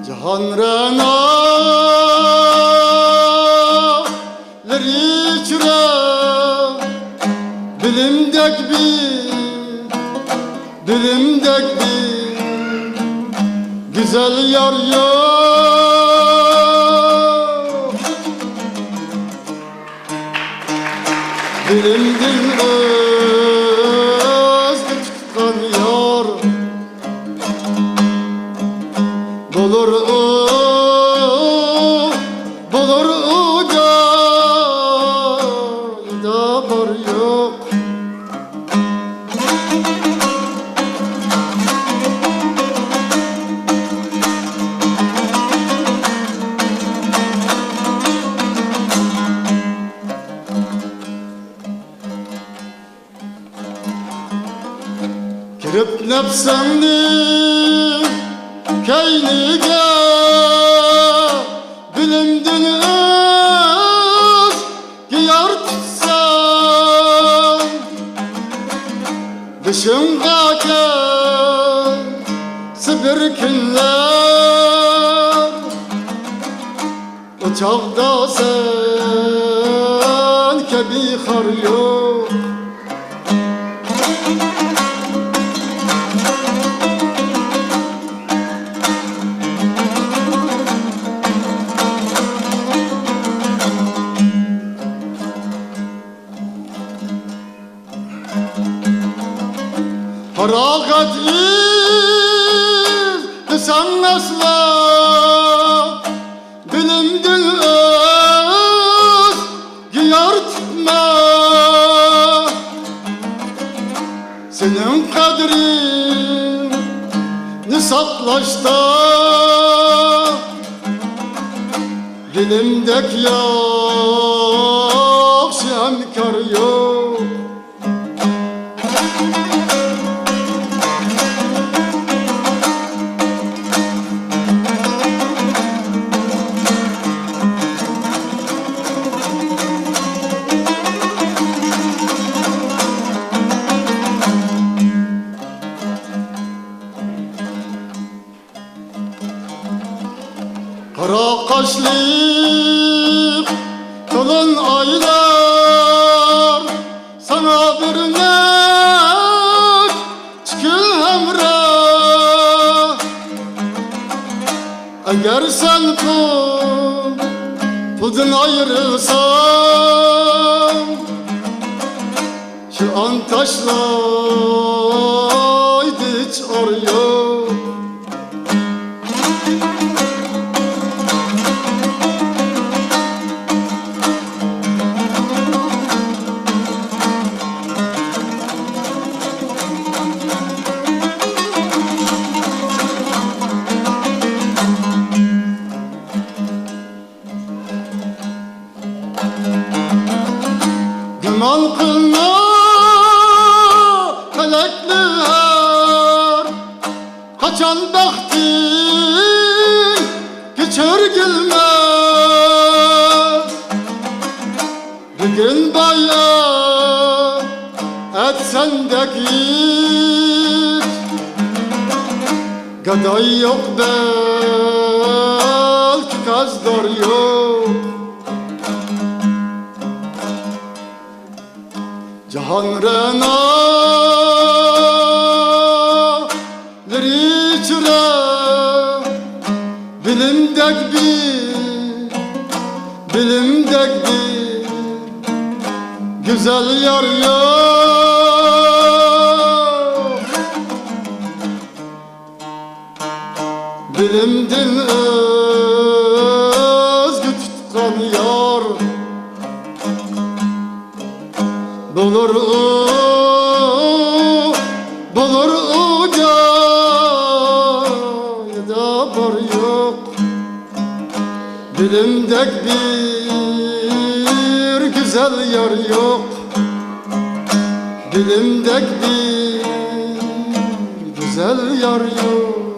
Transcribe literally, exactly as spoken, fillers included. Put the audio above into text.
جاھان رەنالىرى ئىچرە بىلىمدەك بىر، بىلىمدەك بىر گۈزەل يار يوق. بىلىمدىن ئۆزگە تۇتقان يار بولۇر ئۇ، بولۇر ئۇ جايدا بار يوق. كىرىپ نەپسىڭنى كەينىگە، بىلىمدىن ئۆزگە يار تۇتساڭ، بېشىڭغا كەلسە بىر كۈنلەر، ئۇ چاغدا سەن كەبى خار يوق. پاراغەت ئىزدىسەڭ ئەسلا، بىلىمدىن ئۆزگە يار تۇتما. سېنىڭ قەدرىڭنى ساقلاشتا، بىلىمدەك ياخشى ھەمكار يوق. قارا قاشلىق تولۇن ئايلار، ساڭا بىر نەچچە كۈن ھەمراھ. ئەگەر سەن پۇل، پۇلدىن ئايرىلساڭ، شۇ ئان تاشلايدۇ ھېچ ئار يوق. گۇمان قىلما، پەلەكلەر قاچان بەختىڭگە چۆرگۈلمەس. بۈگۈن باي، ئەتە سەندەك ھېچ گاداي يوق، بەلكى قەرزدار يوق. جاھان رەنالىرى ئىچرە بىلىمدەك بىر، بىلىمدەك بىر گۈزەل يار يوق. بىلىمدىن ئۆزگە تۇتقان يار بولۇر ئۇ، بولۇر ئۇ جايدا بار يوق. بىلىمدەك بىر گۈزەل يار يوق. بىلىمدەك بىر گۈزەل يار يوق.